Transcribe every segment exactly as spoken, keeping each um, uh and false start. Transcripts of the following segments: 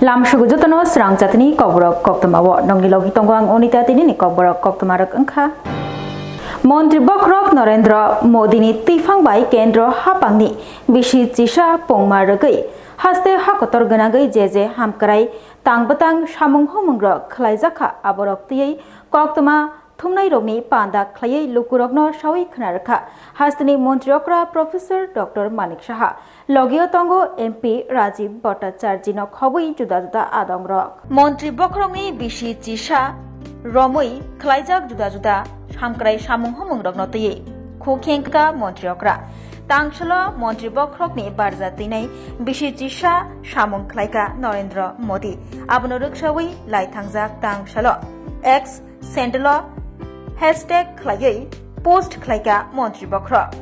Lamsugo jotono srang jatini kokborok koktwmao nongni logi tongo ang Onita, tinini kokborok koktwmarok wngkha. Montri bokhorok Narendra Modini twiphang bai kendro hapangni bisi chisa pungma rwgwi haste hakotor gwnangwi je je hamkrai tang bwtang samung humungrok khlaijakha, aborok twiwi koktwma thumnairokni panda khlaiwi lukurokno sawi khna rwkha. Hasteni montri okra Professor Doctor Manik Saha, logio tongo M P Rajiv Bhattacharjino khobwi juda juda adongrok. Montri bokhorokni bisi chisa romwi khlaijak juda juda hamkrai samung humungrokno twiwi khukhengkha montri okra. Tangsalo montri bokhorokni barja twinai bisi chisa samung khlaikha Narendra Modi. Abono rwksawi lai thangjak tangsalo X sandalo hashtag khlaiwi post khlaikha montri bokhorok.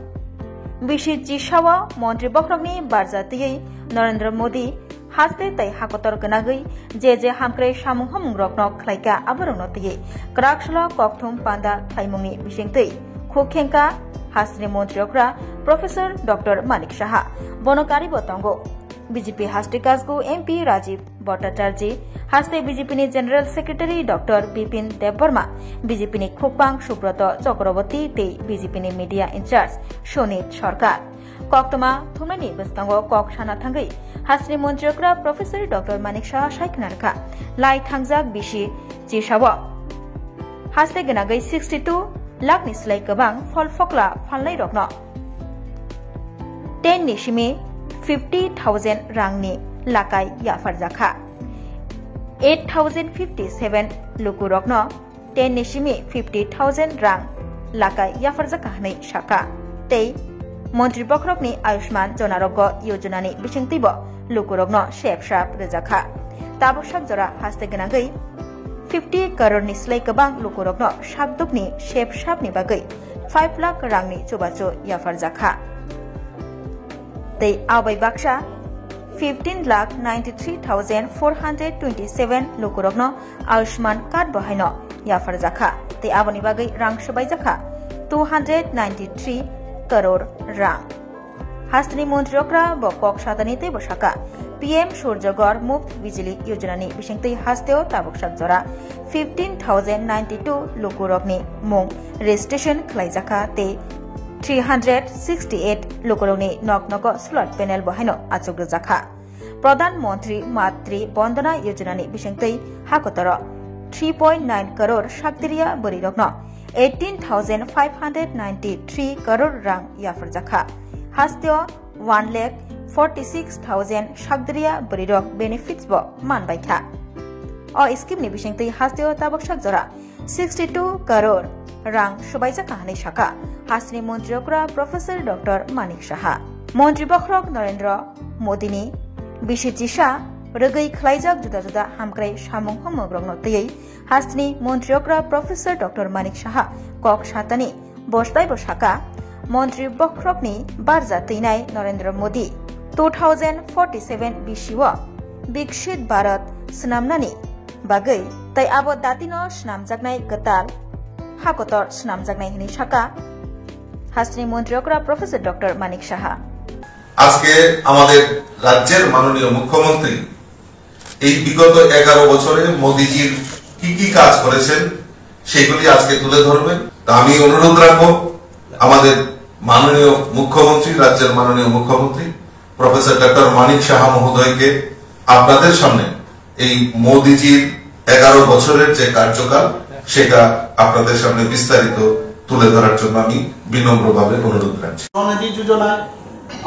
Bisi chisao montri bokhorokni barja twiwi Narendra Modi haste tei hakotor gwnagwi je je hamkrai samung humungrokno khlaikha, aborokno twiwi kwraksalo kokthum panda khlaimungni bisingtwi khukhengkha hasteni montri okra Professor Doctor Manik Saha. Bono karibo tongo B J P haste kasgo M P Rajiv Bhattacharjee, haste B J P ni General Secretary Doctor Bipin Debbarma, B J P ni khukpang Subroto Chakraborty tei B J P ni media in charge Sunit Sarkar. Koktwma thumnaini bwskango kok sana thangwi hasteni montri okra Professor Doctor Manik Saha sai khna rwkha, lai thangjak bisi chisao haste gwnagwi sixty two lakh ni slai kwbang phol phokla phalnairokno ten ni simi fifty thousand rangni lakai yapharjakha. Eight thousand fifty seven lukurokno ten ni simi fifty thousand rang lakai yapharjakha hwnwi sakha. Tei montri bokhorokni Ayushman Janarogya Yojana ni bisingtwibo lukurokno sep sap rwjakha. Tabuk sak jora haste gwnangwi fifty crore ni slai kwbang lukurokno sakdukni sep sapni bagwi five lakh rangni chubachu yapharjakha. Tei abai baksa fifteen lakh ninety three thousand four hundred twenty seven lukurokno Ayushman card bo haino yapharjakha. Tei aboni bagwi rang swbaijakha two hundred ninety three crore rang. Hasteni montri okra bo kok satani tei bo saka, P M Surjagor Muft Bijli Yojana ni bisingtwi hasteo tabuk sak jora fifteen thousand ninety two lukurokni mung registration khlaijakha tei three hundred sixty eight lukurokni nok nogo solar panel bo haino achuk rwjakha. Pradhan Mantri Matri Vandana Yojana ni bisingtwi hakotoro three point nine crore sakdiriya bwrwirokno eighteen thousand five hundred ninety three crore rang yapharjakha. Hasteo one lakh forty six thousand sakdiriya bwrwirok benefits bo man baikha. O scheme ni bisingtwi hasteo tabuk sak jora sixty two crore rang swbaijak hwnwi sakha hasteni montri okra Professor Doctor Manik Saha. Montri bokhorok Narendra Modini bisi chisa rwgwi khlaijak juda juda hamkrai samung humogrokno twiwi hasteni montri okra Professor Doctor Manik Saha kok satani bostai bo sakha, montri bokhorokni barja twinai Narendra Modi two thousand forty seven bisi o Viksit Bharat swnamnani bagwi tei abo datino swnamjaknai kwtal hakotor swnamjaknai hwnwi sakha hasteni montri okra Professor Doctor Manik Saha. আজকে আমাদের রাজ্যের মাননীয় মুখ্যমন্ত্রী এই বিগত এগারো বছরে মোদিজির কি কি কাজ করেছেন সেগুলি আজকে তুলে ধরবেন। তা আমি অনুরোধ রাখবো আমাদের মাননীয় মুখ্যমন্ত্রী, রাজ্যের মাননীয় মুখ্যমন্ত্রী প্রফেসর ডক্টর মানিক সাহা মহোদয়কে আপনাদের সামনে এই মোদিজির এগারো বছরের যে কার্যকাল সেটা আপনাদের সামনে বিস্তারিত তুলে ধরার জন্য আমি বিনম্রভাবে অনুরোধ রাখছি। স্বনিধি যোজনায়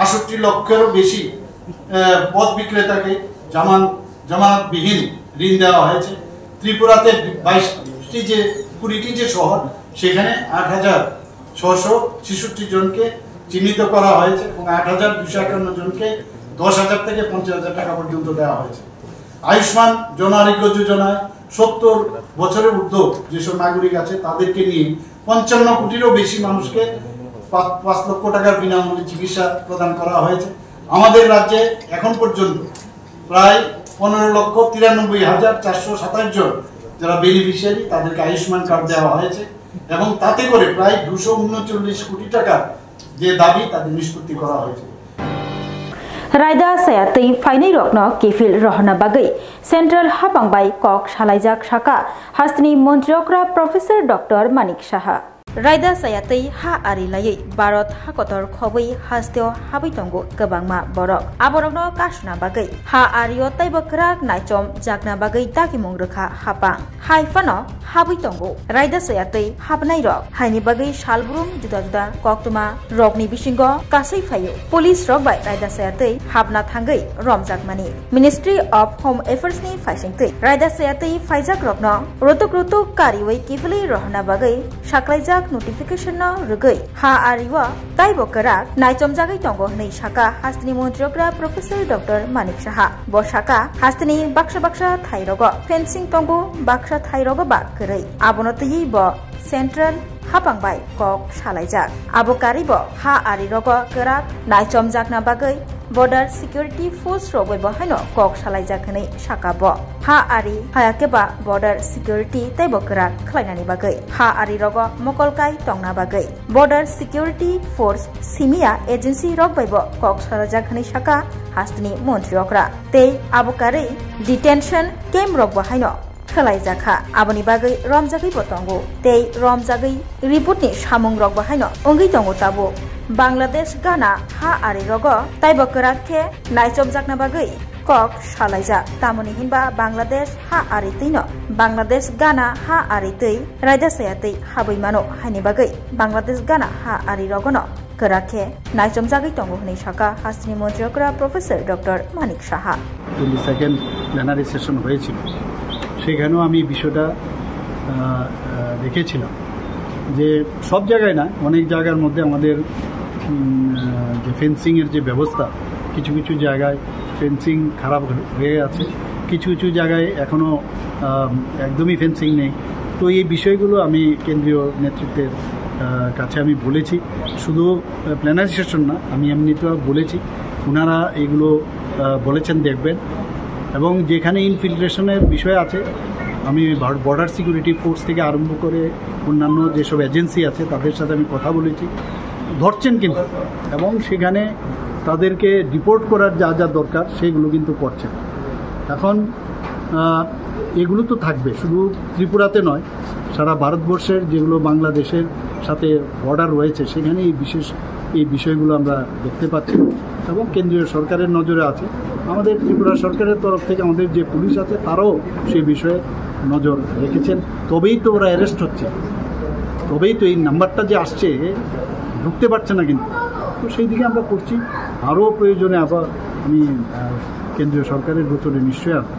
আটষট্টি লক্ষেরও বেশি, আহ, পথ বিক্রেতাকে জামান-, জামানতবিহীন ঋণ দেওয়া হয়েছে। ত্রিপুরাতে বাইশটি যে, কুড়িটি যে শহর, সেখানে আট হাজার ছশো ছেষট্টি জনকে চিহ্নিত করা হয়েছে এবং আট হাজার দুশো একান্ন জনকে দশ হাজার থেকে পঞ্চাশ হাজার টাকা পর্যন্ত দেওয়া হয়েছে। আয়ুষ্মান জন আরোগ্য যোজনায় সত্তর বছরের ঊর্ধ্ব যেসব নাগরিক আছে, তাদেরকে নিয়ে পঞ্চান্ন কোটিরও বেশি মানুষকে পা-, পাঁচ লক্ষ টাকার বিনামূল্যে চিকিৎসা প্রদান করা হয়েছে। আমাদের রাজ্যে এখন পর্যন্ত প্রায় পনেরো লক্ষ তিরানব্বই হাজার চারশো সাতাশ জন যারা বেনিফিশিয়ারি, তাদেরকে আয়ুষ্মান কার্ড দেওয়া হয়েছে এবং তাতে করে প্রায় দুশো উনচল্লিশ কোটি টাকার যে দাবি, তাদের নিষ্পত্তি করা হয়েছে। Raida saya twi phainai rokno kiphil rohorna bagwi Central hapang bai kok salaijak, saka hasteni montri okra Professor Doctor Manik Saha. Raida saya twi ha ari laiwi Bharat hakotor khobwi hasteo habwi tongo kwbangma borok. Aborokno kasuna bagwi ha ario taibo kwrak naichom jakna bagwi dagimung rwkha hapang. Hai phano habwi tongo. Raida saya twi habnai rok haini bagwi salbrum juda juda koktwma rokni bisingo kasui phaio. Police rok bai raida saya twi habna thangwi romjakmani. Ministry of Home Affairs ni phaising twi raida saya twi phaijak rokno rutuk rutuk kariwi kiphilwi rohorna bagwi saklaijak notification no rwgwi ha ario taibo kwrak naichomjagwi tongo hwnwi saka hasteni montri okra Professor Doctor Manik Saha. Bo saka hasteni baksa baksa thai rogo fencing tongo, baksa thai rogo ba kwrwi. Abono twiwi bo Central hapang bai kok salaijak. Abo karwi bo ha ari rogo kwrak naichomjakna bagwi Border Security Force rok bai bo haino kok salaijak hwnwi saka bo. Ha ari haya khe ba Border Security tei bo kwrak khlainani bagwi, ha ari rogo mokol kai tongna bagwi Border Security Force simiya agency rok bai bo kok salaijak hwnwi saka hasteni montri okra. Tei abo karwi detention camp rok bo haino khwlaijakha, aboni bagwi romjagwi bo tongo tei romjagwi report ni samung rok bo haino wngwi tongo tabuk. Bangladesh Ghana ha ari rogo taibo kwrak khe naichomjakna bagwi kok salaijak, tamoni hinba Bangladesh ha ari twino Bangladesh Ghana ha ari twi raida saya twi habwi mano haini bagwi Bangladesh Ghana ha ari rogono kwrak khe naichomjagwi tongo hwnwi saka hasteni montri okra Professor Doctor Manik Saha. Twenty second plenary session হয়েছিল, সেখানেও আমি এই বিষয়টা আহ, আহ, দেখেছিলাম যে সব জায়গায় না, অনেক জায়গার মধ্যে আমাদের উম, আহ, যে ফেন্সিংয়ের যে ব্যবস্থা, কিছু কিছু জায়গায় ফেন্সিং খারাপ হয়ে আছে, কিছু কিছু জায়গায় এখনও আহ, একদমই ফেন্সিং নেই। তো এই বিষয়গুলো আমি কেন্দ্রীয় নেতৃত্বের আহ, কাছে আমি বলেছি। শুধু প্ল্যানারি সেশন না, আমি এমনিতেও বলেছি, ওনারা এগুলো আহ, বলেছেন দেখবেন। এবং যেখানে ইনফিল্ট্রেশনের বিষয় আছে, আমি বর্ডার সিকিউরিটি ফোর্স থেকে আরম্ভ করে অন্যান্য যেসব এজেন্সি আছে, তাদের সাথে আমি কথা বলেছি, ধরছেন কিন্তু, এবং সেখানে তাদেরকে ডিপোর্ট করার যা যা দরকার, সেগুলো কিন্তু করছেন। এখন আহ, এগুলো তো থাকবে, শুধু ত্রিপুরাতে নয়, সারা ভারতবর্ষের যেগুলো বাংলাদেশের সাথে বর্ডার রয়েছে, সেখানে এই বিশেষ এই বিষয়গুলো আমরা দেখতে পাচ্ছি এবং কেন্দ্রীয় সরকারের নজরে আছে। আমাদের ত্রিপুরা সরকারের তরফ থেকে আমাদের যে পুলিশ আছে, তারাও সেই বিষয়ে নজর রেখেছেন। তবেই তো ওরা অ্যারেস্ট হচ্ছে, তবেই তো এই নাম্বারটা যে আসছে, ঢুকতে পারছে না কিন্তু। তো সেই দিকে আমরা করছি। আরও প্রয়োজনে আবার আমি আহ, কেন্দ্রীয় সরকারের গোচরে নিশ্চয়ই আনবো।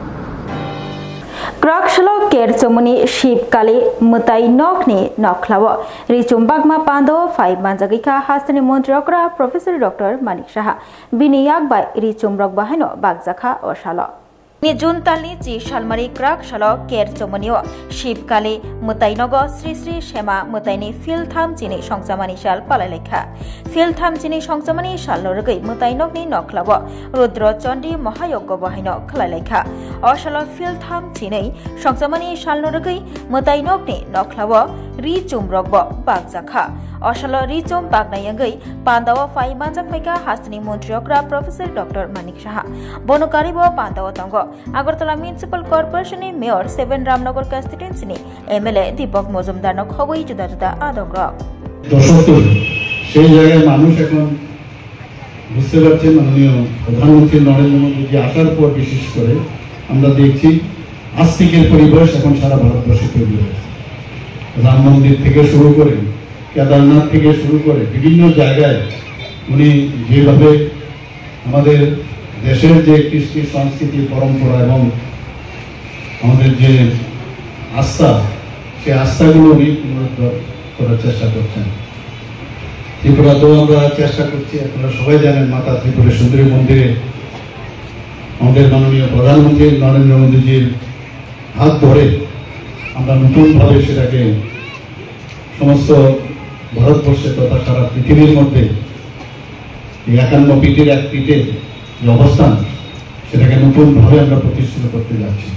Kwrak salo Kerchomoni Shibkali mwtai nokni nokhlao richum bakma pandao phai manjagwi kha hasteni montri okra Professor Doctor Manik Saha. Bini yak bai richum rok bahaino bakjakha o salo. Ni June talni chi salmari kwrak salo Kerchomonio Shibkali mwtai nogo Sri Sri Sema mwtaini philtham chini songchamani sal palailaikha. Philtham chini songchamani salno rwgwi mwtai nokni nokhlao Rudra Chandi Mahayoggo bahaino khwlailaikha. O salo philtham chini songchamani salno rwgwi mwtai nokni nokhlao ri chumrokbo bakjakha. O salo ri chum baknai wngwi pandao phai manjak phaikha hasteni montri okra Professor Doctor Manik Saha. Bono karibo pandao tongo Agartala Municipal Corporation ni Mayor Seven Ramnagar constituency ni M L A Deepak Mojumdar no khobwi juda juda adong rok. দশক ধরে সেই জায়গায় মানুষ এখন বুঝতে পারছে, মাননীয় প্রধানমন্ত্রী নরেন্দ্র মোদীজি আসার পর বিশেষ করে আমরা দেখছি আস্তিকের পরিবেশ এখন সারা ভারতবর্ষে তৈরি হয়েছে। রাম মন্দির থেকে শুরু করে, কেদারনাথ থেকে শুরু করে বিভিন্ন জায়গায় উনি যেভাবে আমাদের দেশের যে কৃষ্টি সংস্কৃতি পরম্পরা এবং আমাদের যে আস্থা, সেই আস্থাগুলো উনি পুনরুদ্ধার করার চেষ্টা করছেন। ত্রিপুরাতেও আমরা চেষ্টা করছি, আপনারা সবাই জানেন মাতা ত্রিপুরা সুন্দরী মন্দিরে আমাদের মাননীয় প্রধানমন্ত্রী নরেন্দ্র মোদীজির হাত ধরে আমরা নতুনভাবে সেটাকে সমস্ত ভারতবর্ষে তথা সারা পৃথিবীর মধ্যে এই একান্ন পীঠের এক পীঠে যে অবস্থান, সেটাকে নতুনভাবে আমরা প্রতিষ্ঠিত করতে যাচ্ছি।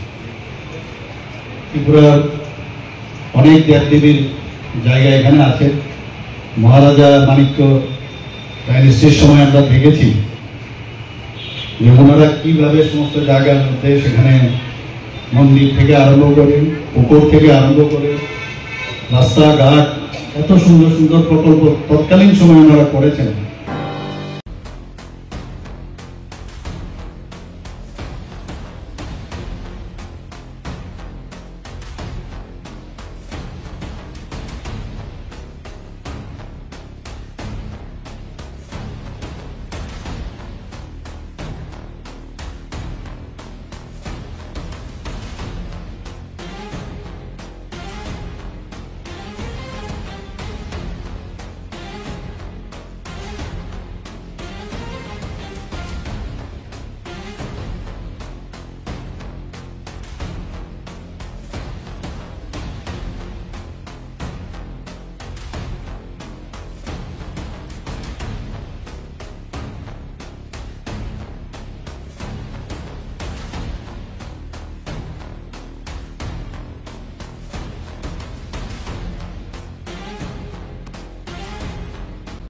ত্রিপুরার অনেক দেবদেবীর জায়গা এখানে আছে। মহারাজা মাণিক্য ডাইনেস্টির সময় আমরা দেখেছি যে ওনারা কিভাবে সমস্ত জায়গার মধ্যে সেখানে মন্দির থেকে আরম্ভ করে, পুকুর থেকে আরম্ভ করে, রাস্তাঘাট, এত সুন্দর সুন্দর প্রকল্প তৎকালীন সময় ওনারা করেছেন।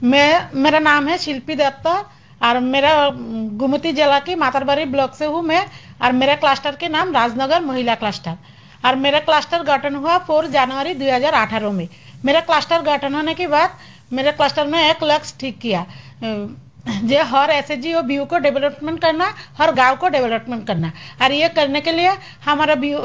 मैं, मेरा नाम है शिल्पी दत्ता। और मेरा, उम, गोमती जिला की मातारबाड़ी ब्लॉक से हूँ मैं। और मेरा क्लस्टर के नाम राजनगर महिला क्लस्टर। और मेरा क्लस्टर गठन हुआ फोर जनवरी दो हज़ार अठारह में। मेरा क्लस्टर गठन होने के बाद मेरे क्लस्टर में एक लक्ष्य ठीक किया, अ, जे हर एसएचजी और बीयू को डेवलपमेंट करना, हर गांव को डेवलपमेंट करना। और ये करने के लिए हमारा बीयू, अ,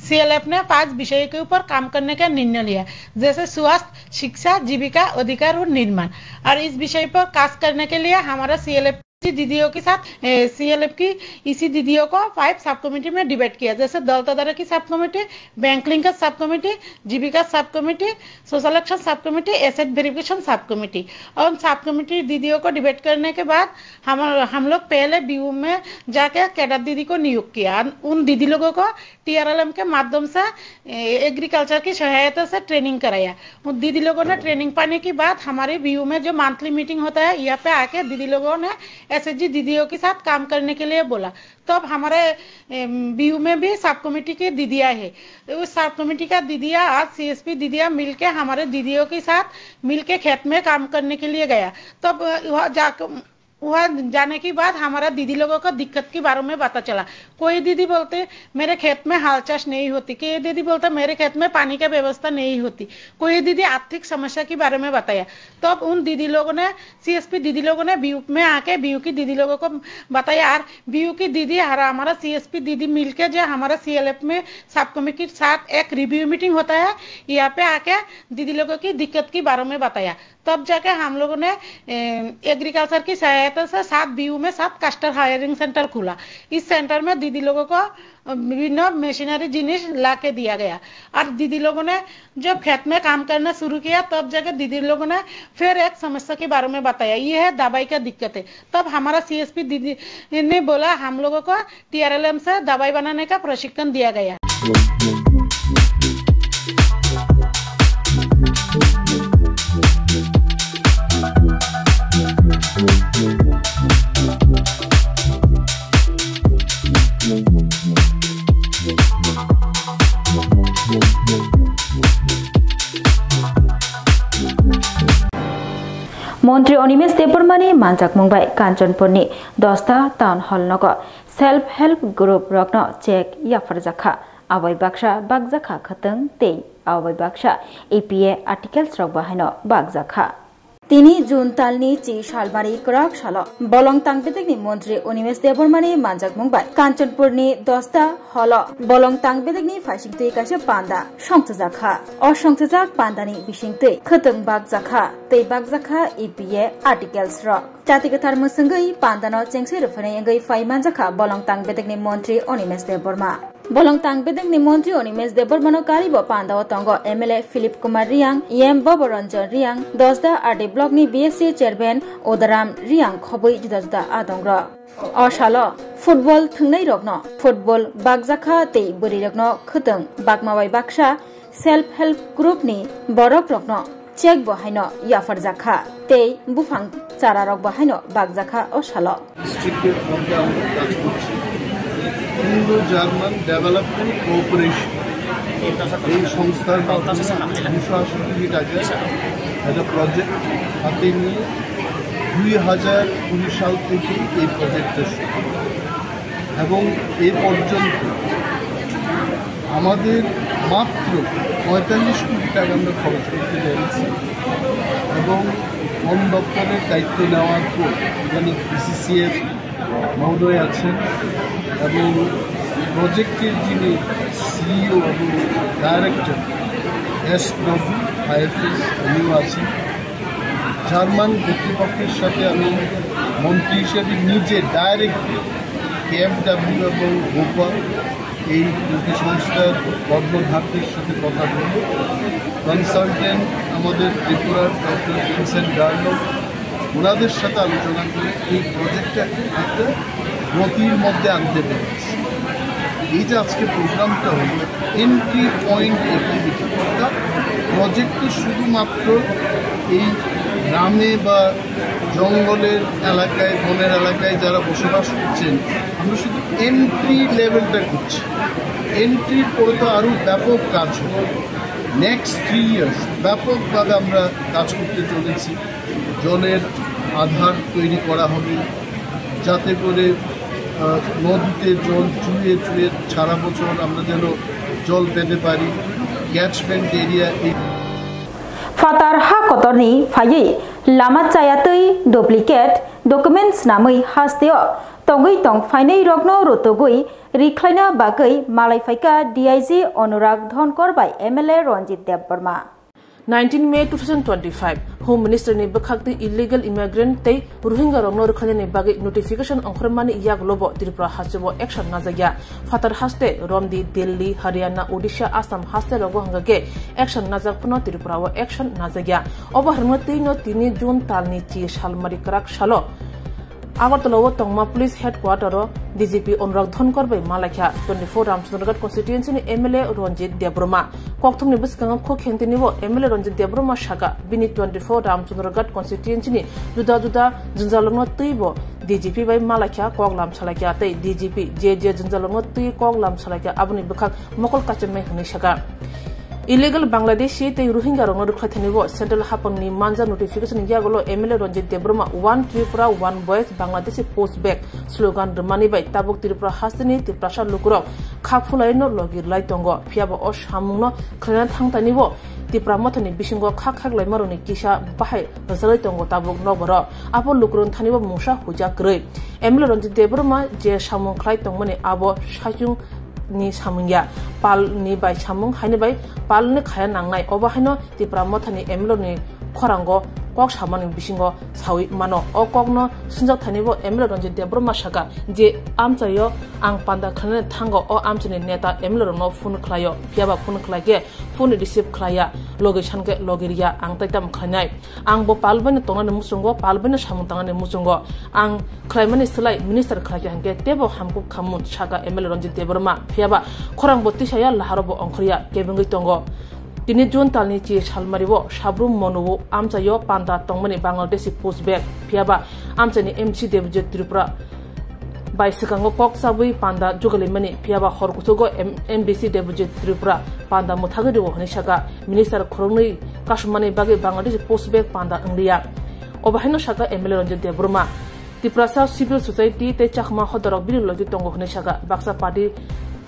सीएलएफ ने पांच विषय के ऊपर काम करने का निर्णय लिया, जैसे स्वास्थ्य, शिक्षा, जीविका, अधिकार और निर्माण। और इस विषय पर खास करने के लिए हमारा सीएलएफ की दीदियों के साथ, ए, सीएलएफ की इसी दीदियों को फाइव सब कमेटी में डिवाइड किया, जैसे दौलतदारा की सब कमेटी, बैंकलिंग का सब committee, Jeevika sub committee, social action sub committee, asset verification sub committee. और उन सब कमेटी दीदियों को डिवाइड करने के बाद हम, हम लोग पहले बीयू में जाके कैडर दीदी को नियुक्त किया। उन दीदी लोगों को टीआरएलएम के माध्यम से, ए, एग्रीकल्चर की सहायता से ट्रेनिंग कराया। उन दीदी लोगों ने ट्रेनिंग पाने के बाद हमारे बीयू में जो मंथली मीटिंग होता है, यहाँ पे आके दीदी लोगों ने एसएचजी दीदियों के साथ काम करने के लिए बोला। तब हमारे, एम, बीयू में भी सब कमेटी की दीदियाँ है। उस सब कमेटी का दीदियाँ आज सीएसपी दीदियाँ मिलके हमारे दीदियों के साथ मिलके खेत में काम करने के लिए गया। तब, अ, वहाँ जाकर वहाँ जाने के बाद हमारा दीदी लोगों का दिक्कत के बारे में पता चला। कोई दीदी बोलते, "मेरे खेत में हाल चाष नहीं होती।" कोई दीदी बोलता, "मेरे खेत में पानी का व्यवस्था नहीं होती।" कोई दीदी आर्थिक समस्या के बारे में बताया। तब उन दीदी लोगों ने, सीएसपी दीदी लोगों ने बीयू में आके बीयू की दीदी लोगों को बताया। और बीयू की दीदी और हमारा सीएसपी दीदी मिलके जो हमारा सीएलएफ में सब कमेटी के साथ एक रिव्यू मीटिंग होता है, यहाँ पे आके दीदी लोगों की दिक्कत के बारे में बताया। तब जाके हम लोगों ने, ए, एग्रीकल्चर की सहायता से सात बीयू में सात क्लस्टर हायरिंग सेंटर खुला। इस सेंटर में दीदी लोगों को, अ, विभिन्न मशीनरी जिनिस ला के दिया गया। और दीदी लोगों ने जब खेत में काम करना शुरू किया, तब जाके दीदी लोगों ने फिर एक समस्या के बारे में बताया, ये है दवाई का दिक्कत है। तब हमारा सीएसपी दीदी ने बोला, हम लोगों को टीआरएलएम से दवाई बनाने का प्रशिक्षण दिया गया। Montri Animesh Debbarmani manjakmung bai Kanchanpurni Dosta Town Hall nogo Self Help Group rokno cheque yapharjakha. Aboni baksa bakjakha khwtwng tei aboni baksa A P A articles rok bo haino bakjakha. Tini June talni chi salbari kwrak salo bolong tangbedekni montri Animesh Debbarmani manjakmung bai Kanchanpurni Dosta holo bolong tangbedekni phaisingtwi kaisa panda songchajakha. O songchajak pandani bisingtwi khwtwng bakjakha tei bakjakha A P A articles rok. Chati kwthar mwswngwi pandano chengswi rwphainai wngwi phai manjakha bolong tangbedekni montri Animesh Debbarma. Bolong tangbedekni montri Animesh Debbarmano karibo pandao tongo M L A Philip Kumar Reang, E M Bobo Ranjan Reang, Dosda R D blockni B S C chairman Udaram Reang khobwi juda juda adongrok. O salo football thwngnairokno football bakjakha tei bwrwirokno khwtwng bakma bai baksa self help groupni borokrokno cheque bo haino yapharjakha tei buphang chararok bo haino bakjakha o salo. ডিস্ট্রিক্টের মধ্যে আমরা কাজ করছি। Indo German development cooperation এই সংস্থার মাধ্যমে দুশো আশি কোটি টাকা একটা প্রজেক্ট হাতে নিয়ে দুই হাজার কুড়ি সাল থেকে এই প্রজেক্টটা শুরু এবং এ পর্যন্ত আমাদের মাত্র পঁয়তাল্লিশ কোটি টাকা আমরা খরচ করতে পেরেছি। এবং বন দপ্তরের দায়িত্ব নেওয়ার পর, মানে, বিসিসিএর মহোদয় আছেন এবং প্রজেক্টের যিনি সিইও এবং ডাইরেক্টর, এস প্রভু আইএফএস, উনিও আছেন। জার্মান কর্তৃপক্ষের সাথে আমি মন্ত্রী হিসেবে নিজে ডাইরেক্ট কেএফডব্লিউ এবং গোপা, এই দুটি সংস্থার কর্ণধারদের সাথে কথা বলি। কনসালটেন্ট আমাদের ত্রিপুরার ডক্টর ভিনসেন্ট গার্লফ, ওনাদের সাথে আলোচনা করে এই প্রজেক্টটা একটা গতির মধ্যে আনতে পেরেছি। এই যে আজকে প্রোগ্রামটা হলো, এন্ট্রি পয়েন্ট অ্যাক্টিভিটি, অর্থাৎ প্রজেক্টে শুধুমাত্র এই গ্রামে বা জঙ্গলের এলাকায়, বনের এলাকায় যারা বসবাস করছেন, আমরা শুধু এন্ট্রি লেভেলটা করছি। এন্ট্রির পরে তো আরও ব্যাপক কাজ হবে। নেক্সট থ্রি ইয়ার্স ব্যাপকভাবে আমরা কাজ করতে চলেছি। জলের আধার তৈরি করা হবে, যাতে করে, আহ, নদীতে জল চুয়ে চুয়ে সারা বছর আমরা যেন জল পেতে পারি। ক্যাচমেন্ট এরিয়া এই Phatar ha kotorni phaiwi lama chaya twi duplicate document snamwi hasteo tongwi tong phainai rokno rutugwi rikhlaina bagwi malai phaikha D I G Anurag Dhonkor bai M L A Ranjit Debbarma. Nineteen May two thousand twenty-five, Home Minister ni bwkhak twi illegal immigrant tei Rohingya rokno rwkhlainani bagwi notification ongkhormani yagulo bo Tripura hasteo action najakya. Phatar haste, Romdi, Delhi, Haryana, Odisha, Assam haste rogo hwnkha khe action najak phano Tripura o action najakya. Obo hwrwngno twi no tini June talni chi salmari kwrak salo Agartala o tongma police headquarter o D G P Anurag Dhonkor bai malaikha twenty-four Ramchandraghat constituency ni M L A Ranjit Debbarma. Kokthumni bwskango khuk khentini bo M L A Ranjit Debbarma saka bini twenty-four Ramchandraghat constituency ni juda juda jwnjalrokno twi bo D G P bai malaikha, kok lam salaikha tei D G P je je jwnjalrokno twi kok lam salaikha aboni bwkhak mokol kachimnai hwnwi saka. Illegal Bangladeshi tei Rohingya rokno rwkhlai thani bo central haphangni manja notification yagulo M L A Ranjit Debbarma One Tripura One Voice Bangladeshi Post Back slogan rwmani bai tabuk Tripura hasteni Tiprasa lukurok khak phulaino logi rwlai tongo. Phiyaba o samungno khlaina thangtani bo Tipra Mothani bisingo khak khaklaimarokni kisa bahai rwchalwi tongo tabuk nokbarok. Abo lukurokni thani bo mungsa huijak kwrwi. M L A Ranjit Debbarma je samung khlai tongmani abo saichung ni samung ya, pal ni bai samung haini bai pal ni khaya nangnai. Obo haino Tipra Mothani M L A ni khorango kok samani bisingo sawi mano. O kokno sinjak thani bo M L A Ranjit Debbarma saka je amchaio ang panda khlainani thango, o amchaini neta M L A rokno phone khlaio, phiyaba phone khlai khe phone receive khlaiya, logi san khe logi riya, ang tei tamo khlainai. Ang bo pal baino tongnani muchungo, pal baino samung tangnani muchungo. Ang khlaimani slai minister khlaikha hinkhe teibo hamkuk khamun, saka M L A Ranjit Debbarma. Phiyaba khorang bo tisaya, laharo bo ongkhorya, kebengwi tongo. Tini June talni chi salmario Sabrum Monuo amchaio panda tongmani Bangladeshi pushback. Phiyaba amchaini M C Debojit Tripura bai swkango kok chabwi panda jugalimani, phiyaba hor kuchugo M-, M D C Debojit Tripura panda mwthagwi rwo hwnwi saka. Minister khoroknwi kasumani bagwi Bangladeshi pushback panda wngliya. Obo haino saka M L A Ranjit Debbarma. Tiprasa civil society tei chakma hodorok bini logi tongo hwnwi saka. Baksa party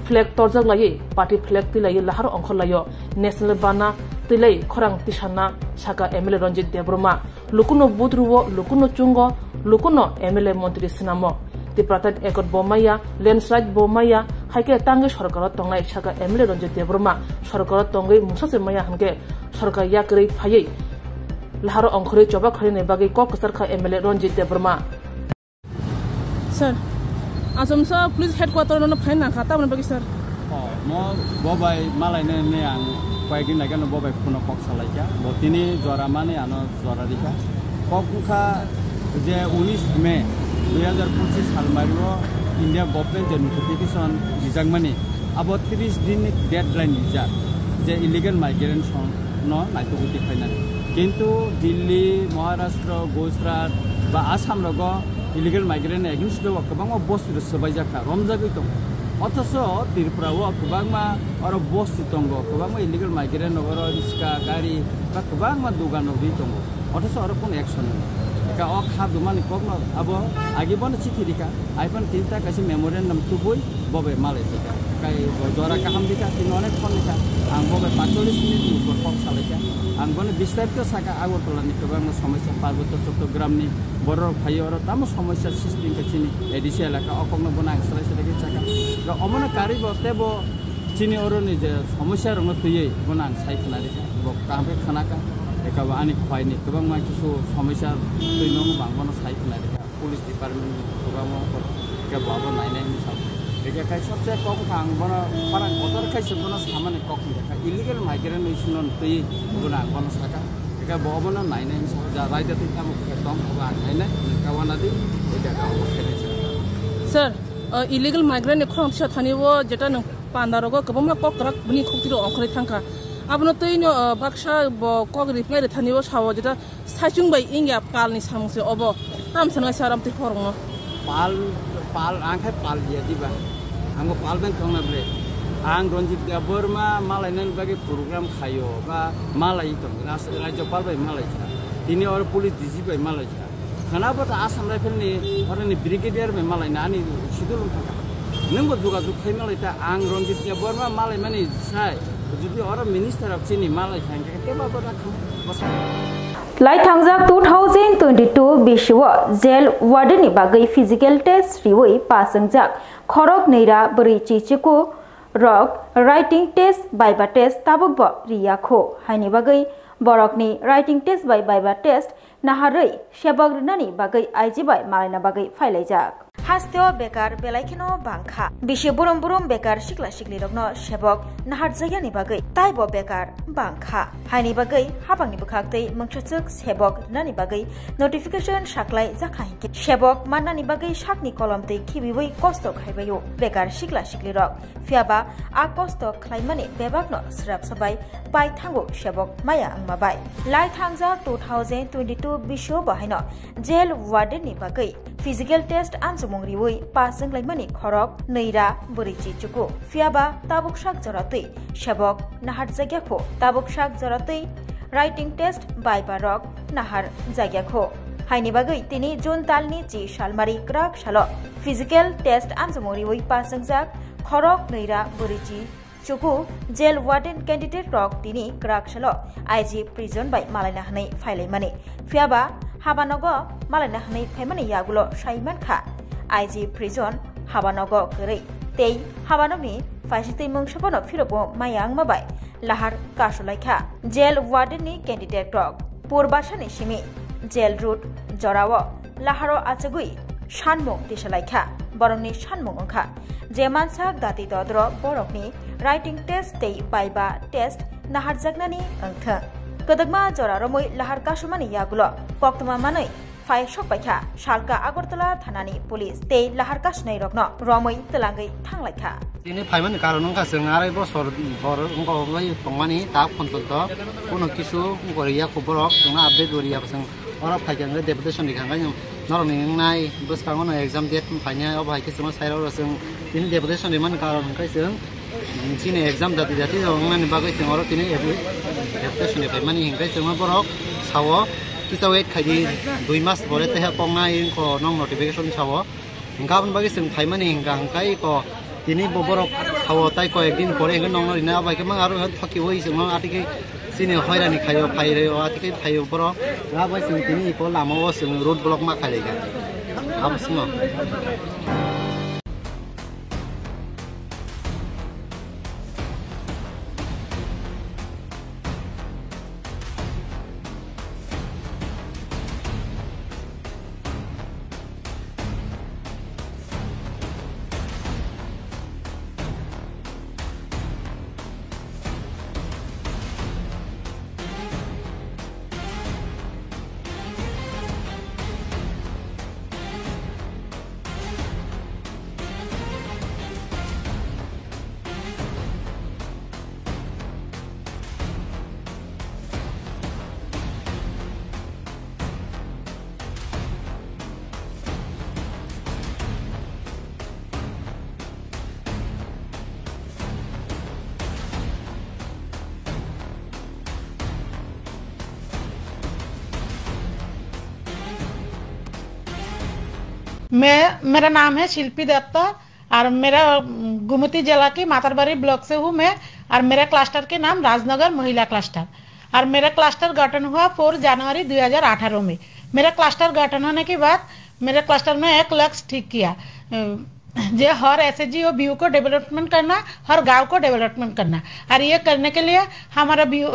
flag torjak laiwi, party flag twi laiwi lahar ongkhor laio. National bana twi lai khorang tisana saka M L A Ranjit Debbarma. Lukuno vote rwo, lukuno chungo, lukuno M L A montri swnamo. Tipratat ekot bo maya, landslide bo maya, hai khe tangwi sorkaro tongnai saka M L A Ranjit Debbarma. Sorkaro tongwi mungsa se maya hwnkhe sorkar yakrwi phaiwi laharo ongkhorwi choba khorwini bagwi kok kwchar kha M L A Ranjit Debbarma. Sir, Achomsa police headquarter no phai nangkha, tamoni bagwi sir? Oh, mo bo bai malaina ne ang koyekdin ago no bo bai phone kok salaikha. Bo tini jora mani ano jora rikha. Kok wngkha je unis May dui hajar pochis salmario India government je notification rijakmani, abo tris din ni deadline rijak je illegal migrant song no naitugwi tikhlainani. Kintu Delhi, Maharashtra, Gujarat ba Assam rogo illegal migrant against o kwbangma bosti rok swbaijak kha, romjagwi tongo. Othocho Tripura o kwbangma oro bosti tongo, kwbangma illegal migrant rok oro riska, gari ba kwbangma dogan rok rwi tongo. Othocho oro kono action wngya. Ka o kha dumani kokno abo agi bono chithi rika, ai phano tinta kaisa memorandum tubui bobe malai rika. Kai bo jora kaham rika, tini onek phone rika. Ang bobe paitolish minute ni kok salaika. Ang bono bistarito saka Agartala ni kwbangma somosya, Parbotya Chottogramni borok phaio oro tamo somosya sristi wngkha chini A D C elaka, o kokno bono ang salai salai khe saka. Ga omono karwi bo tebo chini oro ni je somosya rokno twiwi bono ang sai khna rika. Bo kaham khe khna ka. Eka bo ani khwai ni kwbangma kisu somosya twi no bang bono sai khna rika. Police department ni kwbangma borok khe bo abo nainai hinwi sa. Eka khai sobse kok wngkha ang bono parang kotor khai se bono samani kok hinwi kha. Illegal migrant ni sino twi bono ang bono saka. Eka bo obono nainai hinwi sa. Ja raida twi tamo khe tong abo ang nainai. Eka wana di, eka ka obo khe nai sa. Sir, uh, illegal migrant ni khorang tisa thani o jeta nang panda rogo kwbangma kok kwrak bini khukti rok ongkhorwi thangkha. Abono twi no, uh, baksa bo kok reply rithani o sao jeta saichung bai wngya pal ni samung se obo. Tam sanai sir amtwi khorang no. Pal, pal, ang khai pal ya diba. Ang bo pal ben tong na ble. Ang Ranjit Debbarma malai nani bagwi program khayo ba malai tong. Ras-, Rajyapal bai malai kha. Tini oro police D C bai malai kha. Khana bo ta Assam Rifle ni oro ni brigadier bai malai na ani sidul wngkha. Nung bo jogajog khai malai ta ang Ranjit Debbarma malai mani sai. Jodi oro minister rok chini malai kha hingkhe tebo bo ta kham-, Lai thangjak two thousand twenty-two bisio jail warden ni bagwi physical test riwi pass wngjak khorok nwi ra bwrwi chichuku rok writing test, viva test tabuk bo riya kho haini bagwi borokni writing test bai viva test naharwi sebok rwnani bagwi I G bai malaina bagwi phailaijak. Hasteo bekar belai kheno bangkha. Bisi burum burum bekar sikla siklirokno sebok naharjakya ni bagwi taibo bekar bangkha. Haini bagwi habangni bwkhaktwi mungsachwk sebok rwnani bagwi notification saklai jakha hinkhe sebok mannani bagwi sakni kolomtwi khibiwi kosto khaibaio bekar sikla siklirok. Phiyaba a kosto khlaimani bebakno srapsa bai pai thango sebok maya wngma bai. Lai thangjak two thousand twenty-two bisio bahaino jail warden ni bagwi physical test amchomung riwi pass wnglaimani khorok nwi ra bwrwi chichuku. Phiyaba tabuk sak jora twi sebok naharjakya kho, tabuk sak jora twi writing test viva rok naharjakya kho. Haini bagwi tini June talni chi salmari kwrak salo physical test amchomung riwi pass wngjak khorok nwi ra bwrwi chi chuku jail warden candidate rok tini kwrak salo I G prison bai malaina hwnwi phailaimani. Phiyaba habanogo malaina hwnwi phaimani yagulo sai mankha I G prison habanogo kwrwi tei habanokni phaisingtwi mungsabano phirokbo maya wngma bai lahar kasulaikha jail warden ni candidate rok. Purbasani simi jail road jorao laharo achugwi sanmung tisalaikha. Borokni sanmung wngkha je mansak dati dodro borokni writing test tei viva test naharjaknani wngthwng. Kwdwkma jora romwi lahar kasumani yagulo koktwma manwi phai sokpaikha Salka Agartala thanani police tei lahar kasnairokno romwi twlangwi thanglaikha. Tini phaimani karon wngkha chwng arai bosor bor wngkha bai tongmani tak phontonto kuno kisu wngkha riya kho borok chwngno update bo riya chwng oro phaikha hwnkhe deputation rikha hwnkhe norokni wngnai bwskango no exam date phainai obo hai khe chwngno sai rw chwng tini deputation rimani karon hwnkhe chwng chini exam jati jati rok wngnani bagwi chwng oro tini deputation ri phaimani hwnkhe chwngno borok sao kisa wait khaidi dui mas pore teha koknai wngkha nok notification sao. Hingkha aboni bagwi chwng phaimani hingkha hingkai ko tini bo borok sao tai ko ekdin pore hingke nokno rina abo hai khe mang aro thokiwi chwngno atikhe chini hoirani khaio phai reo atikhe phaio borok abo hai chwng tini iko lama o chwng road block ma khailai kha abo swngo. मैं, मेरा नाम है शिल्पी दत्ता और मेरा, उम, गोमती जिला की मातारबाड़ी ब्लॉक से हूँ मैं। और मेरा क्लस्टर के नाम राजनगर महिला क्लस्टर। और मेरा क्लस्टर गठन हुआ फोर जनवरी दो हज़ार अठारह में। मेरा क्लस्टर गठन होने के बाद मेरे क्लस्टर में एक लक्ष्य ठीक किया, अ, जे हर एसएचजी और बीयू को डेवलपमेंट करना, हर गांव को डेवलपमेंट करना। और ये करने के लिए हमारा बीयू, अ,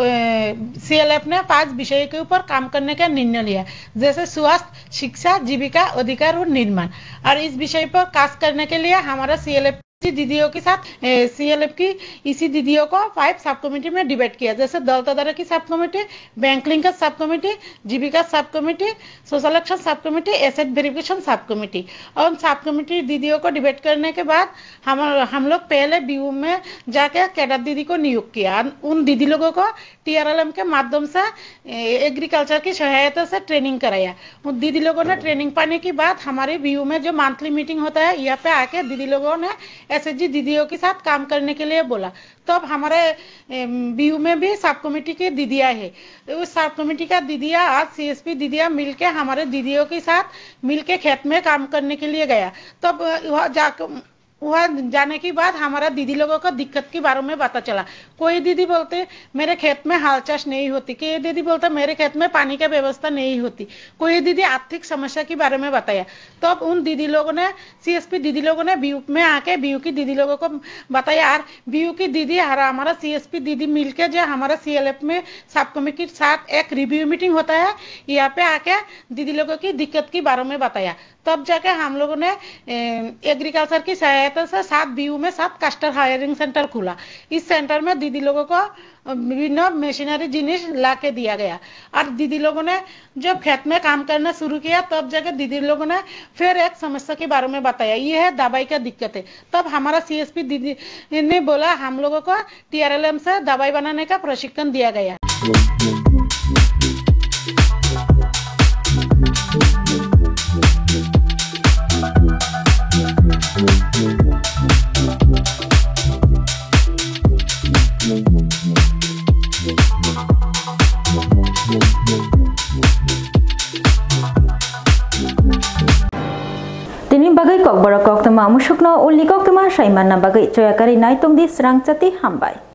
सीएलएफ ने पांच विषय के ऊपर काम करने का निर्णय लिया, जैसे स्वास्थ्य, शिक्षा, जीविका, अधिकार और निर्माण। और इस विषय पर खास करने के लिए हमारा सीएलएफ की दीदियों के साथ, ए, सीएलएफ की इसी दीदियों को फाइव सब कमेटी में डिवाइड किया, जैसे दौलतदारा की sub committee, bank linkage sub committee, Jeevika sub committee, social action sub committee, asset verification sub committee. और उन सब कमेटी दीदियों को डिवाइड करने के बाद हम, हम लोग पहले बीयू में जाके कैडर दीदी को नियुक्त किया। उन दीदी लोगों को टीआरएलएम के माध्यम से, ए, एग्रीकल्चर की सहायता से ट्रेनिंग कराया। उन दीदी लोगों ने ट्रेनिंग पाने के बाद हमारे बीयू में जो मंथली मीटिंग होता है, यहाँ पे आके दीदी लोगों ने एसएचजी दीदियों के साथ काम करने के लिए बोला। तब हमारे, एम, बीयू में भी सब कमेटी की दीदियाँ है। तो उस सब कमेटी का दीदियाँ आज सीएसपी दीदियाँ मिलके हमारे दीदियों के साथ मिलके खेत में काम करने के लिए गया। तब, अ, वहाँ जाके, वहाँ जाने के बाद हमारा दीदी लोगों को दिक्कत के बारे में पता चला। कोई दीदी बोलते, "मेरे खेत में हाल चाष नहीं होती।" कोई दीदी बोलते, "मेरे खेत में पानी का व्यवस्था नहीं होती।" कोई दीदी आर्थिक समस्या के बारे में बताया। तब उन दीदी लोगों ने, सीएसपी दीदी लोगों ने बीयू में आके बीयू की दीदी लोगों को बताया। और बीयू की दीदी और हमारा सीएसपी दीदी मिलके जो हमारा सीएलएफ में सब कमेटी के साथ एक रिव्यू मीटिंग होता है, यहाँ पे आके दीदी लोगों की दिक्कत के बारे में बताया। तब जाके हम लोगों ने, ए, एग्रीकल्चर की सहायता से सात बीयू में सात क्लस्टर हायरिंग सेंटर खुला। इस सेंटर में दीदी लोगों को, अ, विभिन्न मशीनरी जिनिस ला के दिया गया। और दीदी लोगों ने जब खेत में काम करना शुरू किया, तब जाके दीदी लोगों ने फिर एक समस्या के बारे में बताया, ये है दवाई का दिक्कत है। तब हमारा सीएसपी दीदी ने बोला, हम लोगों को टीआरएलएम से दवाई बनाने का प्रशिक्षण दिया गया। Tini bagwi kokborok koktwma musukno uli koktwma sai manna bagwi choya kari nai tongdi srang chati hambai.